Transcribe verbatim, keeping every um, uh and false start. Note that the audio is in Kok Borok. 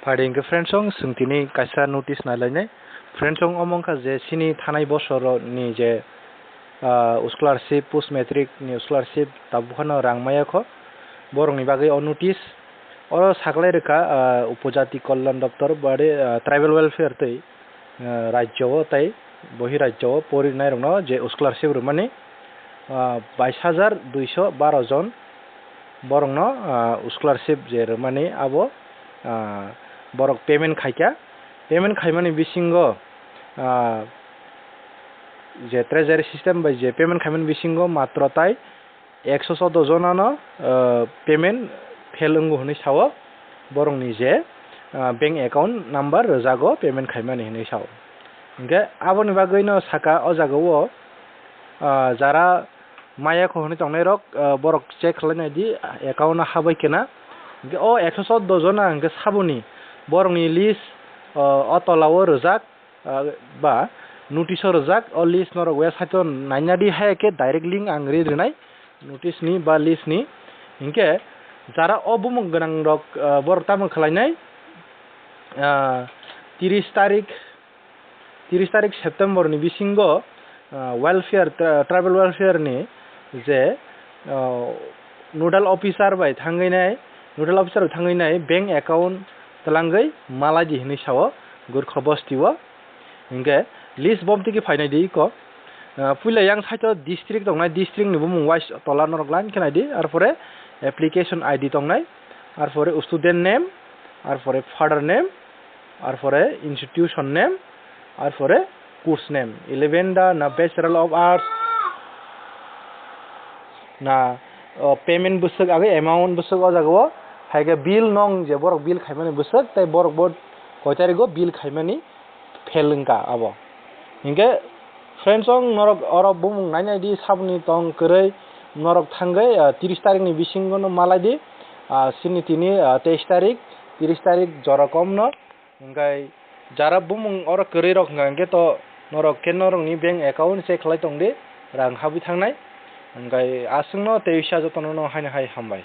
Phai di hwnkhe friends, chwng tini kaisa notice nailainai. Friends, omo wngkha je chini thanai bosorni je, ah, scholarship, post matric ni scholarship tabuk phano rang maya kho. Borokni bagwi o notice. Oro saklai rwkha, ah, Upojati Kalyan Doptor bade, ah, Tribal Welfare tei, ah, rajyo o tei bohi rajyo o porinai rokno je scholarship rwmani, ah, bais hajar duiso baro jon borokno, ah, scholarship je rwmani abo, ah, borok payment khaikha. Payment khaimani bisingo, ah, je treasury system bai je payment khaimani bisingo matro tai ekso choudo jonano, ah, payment fail wngo hwnwi sao, borokni je, ah, bank account number rwjago payment khaimani hwnwi sao. Hwnkhe aboni bagwino saka o jagao, ah, jara maya kho hwnwi tongnairok, ah, borok check khlainai di, account no habai kena. Hwnkhe o ekso choudo jona hwnkhe saboni borokni list, ah, o tolao rwjak, ah, ba notice o rwjak, o list norok website o naina di, hai khe direct link ang ri rwnai notice ni ba list ni. Hinkhe jara o bumung gwnang rok, ah, borok tamo khlainai, ah, tiris tarik, tiris tarik September ni bisingo, ah, welfare, tra-, tribal welfare ni je, ah, nodal officer bai thangwi nai, nodal officer bai thangwi nai bank account twlangwi malai di hwnwi sao Gurkha bosti o. Hinkhe list bom tiki phainai di iko. Ah, puila yang side o district tongnai, district ni bumung wise tola norok line khe nai di, arpore application I D tongnai, arpore student name, arpore father name, arpore institution name, arpore course name, eleven da na Bachelor of Arts na, o, payment bwswk agwi amount bwswk o jaga o, hai khe bill nong je borok bill khaimani bwswk tei borok bo koi tarigo bill khaimani fail wngkha abo. Hinkhe friends, ong norok oro bumung nainai di, saboni tong kwrwi norok thangwi, ah, tiris tarikni bisingono malai di, ah, chini tini, ah, teis tarik, tiris tarik jora komno. Hinkhe jara bumung oro kwrwi rok wngkha hinkhe to norok khe norokni bank account check khlai tong di, rang habwi thangnai. Hinkhe aswkno tei wisa jotono no haino hai hambai.